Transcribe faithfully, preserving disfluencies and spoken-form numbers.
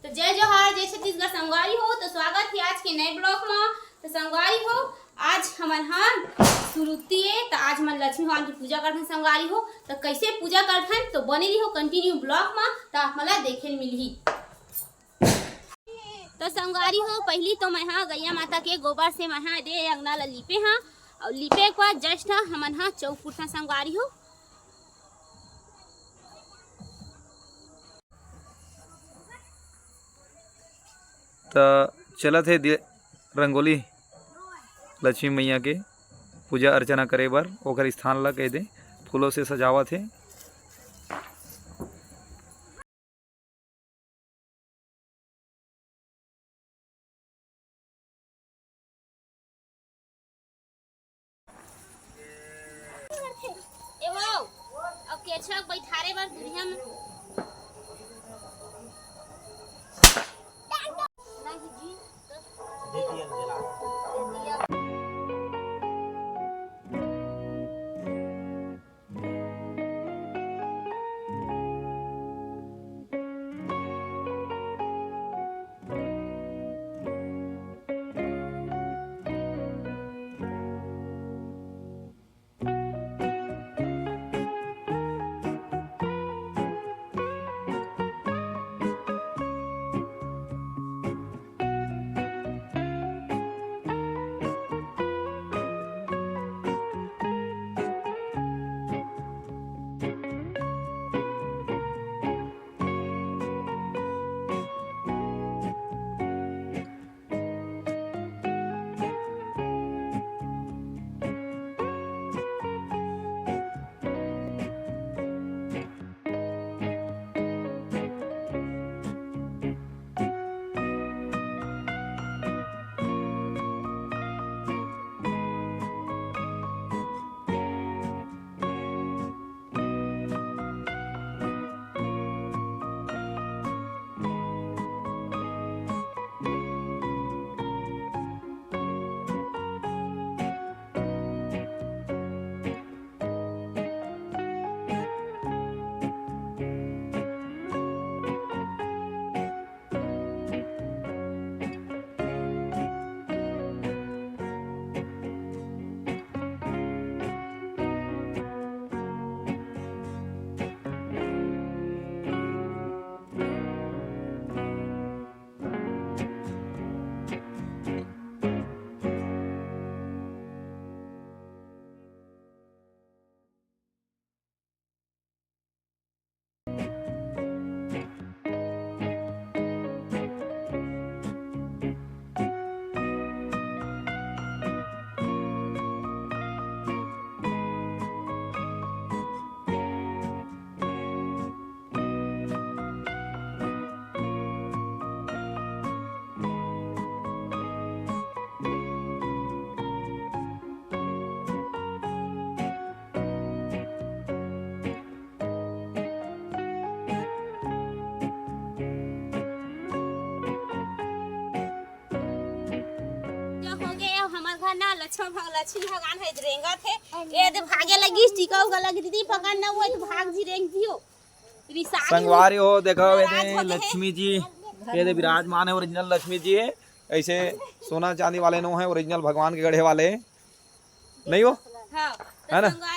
जय जोहार, जय छत्तीसगढ़ संगवारी हो। तो स्वागत हे आज के नए vlog म। तो संगवारी हो, आज हमन ह सुरुती ए, त आज हमन लक्ष्मी भगवान की पूजा करथन संगवारी हो। त कइसे पूजा करथन, तो बने रहिहो continue vlog म, त आप मन ला देखे ल मिलही। तो संगवारी हो, पहिली तो मैं ह गैया माता के गोबर से मैं ह दे अंगना ला लीपे ह, अउ लीपे के बाद just ह हमन ह चौक पुरथन संगवारी हो। त चलत हे दे-, रंगोली लक्ष्मी मैया के पूजा अर्चना करे बर, ओकर स्थान ला कह दे, फूलों से सजावत हे। ए हो, अब केछा बैठारे बर दुरिहा में। नहीं जी, तो दे दिया। जो हो गए, अब हमर घर ना लक्ष्मण भग-, लक्ष्मी भगवान है, रेंगत है। ये दे भागे लगी, टीका उगा लगी, दीदी पकड़ ना हुआ तो भाग जी, रेंग दियो। रिसाई संगवारी हो, देखो, ये नाराज दे होते हैं। लक्ष्मी जी, ये दे विराजमान है, ओरिजिनल लक्ष्मी जी है। ऐसे सोना चांदी वाले नो है, ओरिजिनल भगवान के गढ़े वाले हैं। नहीं हो? हाँ, तो है ना? संगवारी